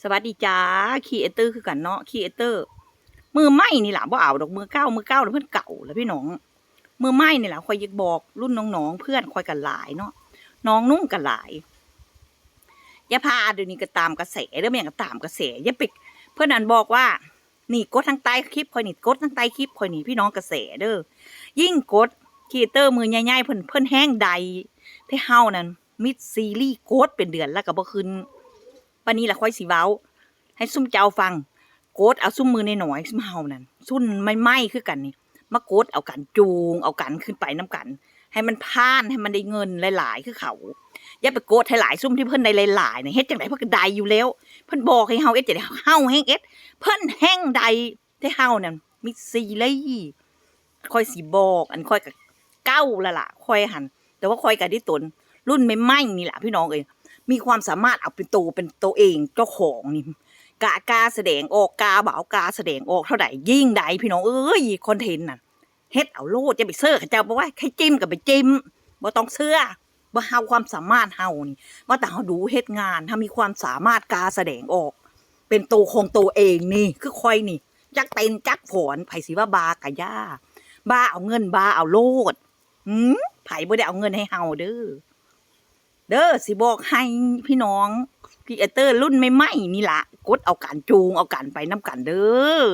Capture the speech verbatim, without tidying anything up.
สวัสดีจ้า ครีเอเตอร์คือกันเนาะ ครีเอเตอร์มือใหม่นี่ล่ะ บ่เอาดอก มือเก่า มือเก่าแล้วเพิ่นเก่าแล้วพี่น้อง มือใหม่นี่ล่ะ ข้อยอยากบอกรุ่นน้องๆ เพื่อนข้อยก็หลายเนาะ น้องนุ่งก็หลาย อย่าพาเดี๋ยวนี้ก็ตามกระแสเด้อ แม่นก็ตามกระแส อย่าไป เพิ่นนั่นบอกว่า นี่กดทางใต้คลิปข้อยนี่ กดทางใต้คลิปข้อยนี่ พี่น้องกระแสเด้อ ยิ่งกด ครีเอเตอร์มือใหญ่ๆ เพิ่น เพิ่นแฮงได้ แต่เฮานั่น มิดซีรีส์กดเป็นเดือนแล้วก็บ่ขึ้น บัดนี้ล่ะข้อยสิเว้า ให้ซุมเจ้าฟัง กดเอาซุมมือน้อยๆ ซุมเฮานั่น ซุมใหม่ๆ คือกันนี่ มากดเอากัน จูงเอากันขึ้นไปนำกัน ให้มันผ่าน ให้มันได้เงินหลายๆ คือเขา อย่าไปกดให้หลาย ซุมที่เพิ่นได้หลายๆ นี่ เฮ็ดจั่งใดเพิ่นก็ได้อยู่แล้ว เพิ่นบอกให้เฮาเฮ็ดจั่งใด เฮาแฮงเฮ็ด เพิ่นแฮงได้ แต่เฮานั่น มิดซีรีส์ ข้อยสิบอก อันข้อยก็เก่าแล้วล่ะ ข้อยหั้น แต่ว่าข้อยก็ได้ตน รุ่นใหม่ๆ นี่ล่ะพี่น้องเอ้ย มีความสามารถเอาเป็นโต เป็นโตเอง เจ้าของนี่ กล้า กล้าแสดงออก กล้าเว้า กล้าแสดงออกเท่าใด ยิ่งได้พี่น้องเอ้ย คอนเทนต์น่ะ เฮ็ดเอาโลด อย่าไปเชื่อเขาเจ้า บอกว่าให้จิ้มก็ไปจิ้ม บ่ต้องเชื่อ ว่าเฮาความสามารถเฮานี่ ว่าแต่เฮาดูเฮ็ดงาน เฮามีความสามารถกล้าแสดงออก เป็นโตของโตเองนี่ คือข้อยนี่ จักเต้นจักฟ้อน ไผสิว่าบ้ากะย่า บ้าเอาเงิน บ้าเอาโลด หืม ไผบ่ได้เอาเงินให้เฮาเด้อ เด้อ สิบอกให้พี่น้อง ครีเอเตอร์รุ่นใหม่ๆ นี่ล่ะ กดเอากัน จูงเอากันไปนำกันเด้อ